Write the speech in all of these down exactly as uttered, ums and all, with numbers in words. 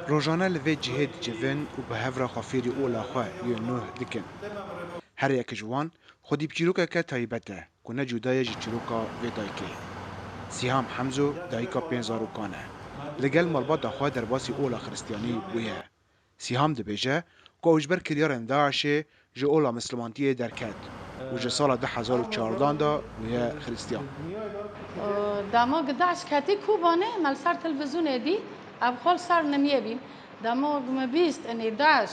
Rojane li vê cihê dicivin û bi hev re xwe fêrî ola xwe yên nûh dikin. Her yek ji wan xwedî bi çîrokeke taybet e ku ne cuda ye ji çîroka vê dayikê. Sîham Hemzo dayika pênc zarokan e. Li gel malbata xwe derbasî ola xiristiyanî bûye. Sîham dibêje ku ew ji ber kiryarên DAIŞê ji ola mislimantiyê derket û ji sala du hezar û çardan de bûye xiristiyan. Dema ku DAIŞ ketî Kobanê, me li ser televîzyonê dî, ev xwe li ser nimiyê bîn. Dema ku me bîst, enê DAIŞ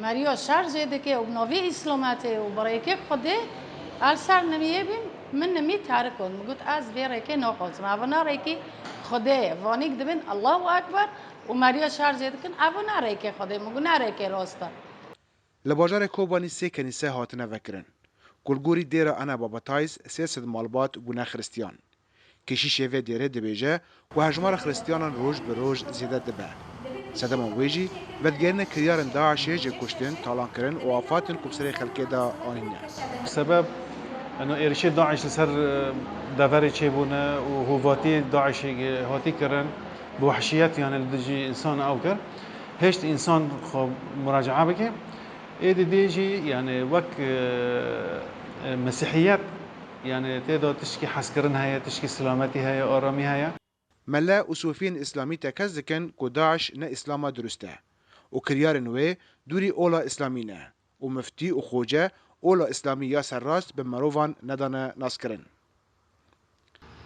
meriya şer jê dike û bi navê Îslametê û bi rêkê Xwedê, ez li ser nimiyê bîm, min nimî terik got. Min got, ez vê rêkê naxwazim. Ev ne rêkê Xwedê ye. Vanîk dibin, Allahu Ekber, û meriya şer jê dikin, ev ne rêkê Xwedê, min got, ne rêkê rast e. Li bajarê Kobanî sê kenîse hatine vekirin, ku li gorî dêra Ana Baba Tais sê sed malbat bûne xiristiyan. Keşîşê vê dêrê dibêje ku hejmara xiristiyanan roj bi roj zêde dibe. Sedema wê jî, vedigihêrina kiryarên DAIŞê ji kuştin, talankirin û afatin ku bi serê xelkê de anîne. Sebeb eno êrişê DAIŞ li ser e, deverê çêbûne û hovatiyê DAIŞê hatî kirin, bi wehşiyet yani li dijî însan ew kir. Hêşt însan xwe muracaa bike. Êdî dê jî yani wek e, e, mesîhiyet yani tê de tişkî hezkirin heye, tişkî silametî heye, aramî heye. Mele û sofiyên îslamî tekez dikin ku DAIŞ ne îslama dirust e û kiryarên wê dûrî ola îslamî ne û miftî û xoce ola îslamî ya serrast bi mirovan nedane naskirin.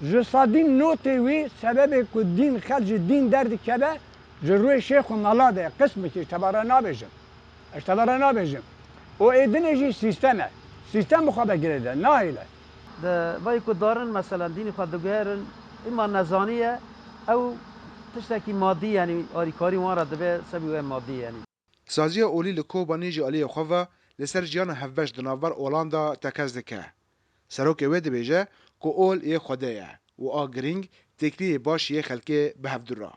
Ji sedî notê wî sebebê ku dîn xelk ji dîn derdikeve ji rûyê şêx û mela de ye. Qismekî ji te ve re nabêjim. Ez ji te ve re nabêjim. Û ê dinê jî sîstem e. Sîstem bi xwe ve girêde, nahêle. Di vayî ku darin meselen dînî xwe diguherin, îma nezanî ye, ew tiştekî madî, yanî alîkarî wan re dibe sebî wê madî, yanî. Saziya olî li Kobanî ji aliyê xwe ve li ser jiyana hevbeş di navber olan de tekez dike. Serokê wê dibêje ku ol yê Xwedê ye û a girîng têkiliyê baş yê xelkê bi hevdu ra.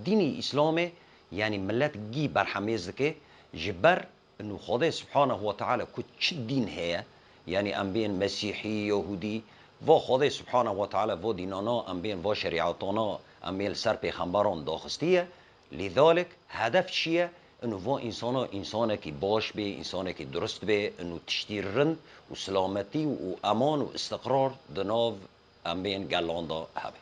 Dînî Îslamê, yanî milet gî berhemêz dike, ji ber inu Xwedê Subhanehu we Teala ku çi dîn heye, yanî em bên Mesîhî, Yahûdî, va Xwedê Subhanehu we Teala va dînana, em bên va şerîetana, em bên li ser pêxemberan daxistiye. Lîdalik hedef çi ye? Inu va însana însanekî baş bê, însanekî durust bê, inu tiştî rind û silametî û eman û îstiqrar di nav em bên gelan de hebe.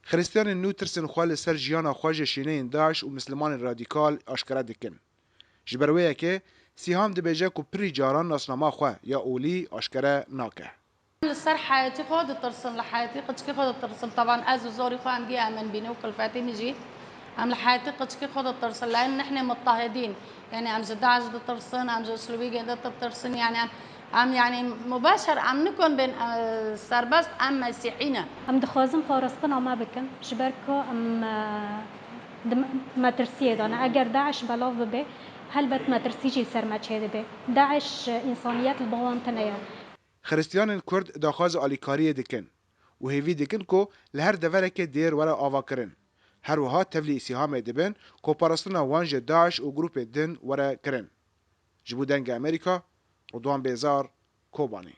Xiristiyanên nû tirsên xwe li ser jiyana xwe ji şîneyên DAIŞ û mislimanên radîkal aşkere dikin. Ji ber wê yekê Sîham dibêje ku pirî caran nasnama xwe ya olî aşkere nake. Em li ser heyetî xwe ditirsin, li heyetî qiçkî xwe ditirsin. Teban ez û zorî xwe em gî emin bîne û kulfetî min jî. Em li heyetî qiçkî xwe ditirsin. Leyên nihnê muttahidîn. Yanî em ji DAIŞ ditirsin, em ji Îslûbîgê ditirsin. Yanî em, em yanî mubeşer em nikun bên e, serbest em mesîhî ne. Em dixwazin parastina me bikin. Ji ber ku em e, di metirsiyê de ne. Eger DAIŞ belav bibe, helbet metirsî jî ser me çêdibe. DAIŞ însaniyet li ba wan tune ye. Xiristiyanên Kurd daxwaza alîkariyê dikin û hêvî dikin ku li her deverekê dêr were avakirin. Her wiha tevlî Sîhamê dibin ku parastina wan ji DAIŞ û grûpê din were kirin. Ji bo Dengê Amerîka, Ridwan Bêzar, Kobanê.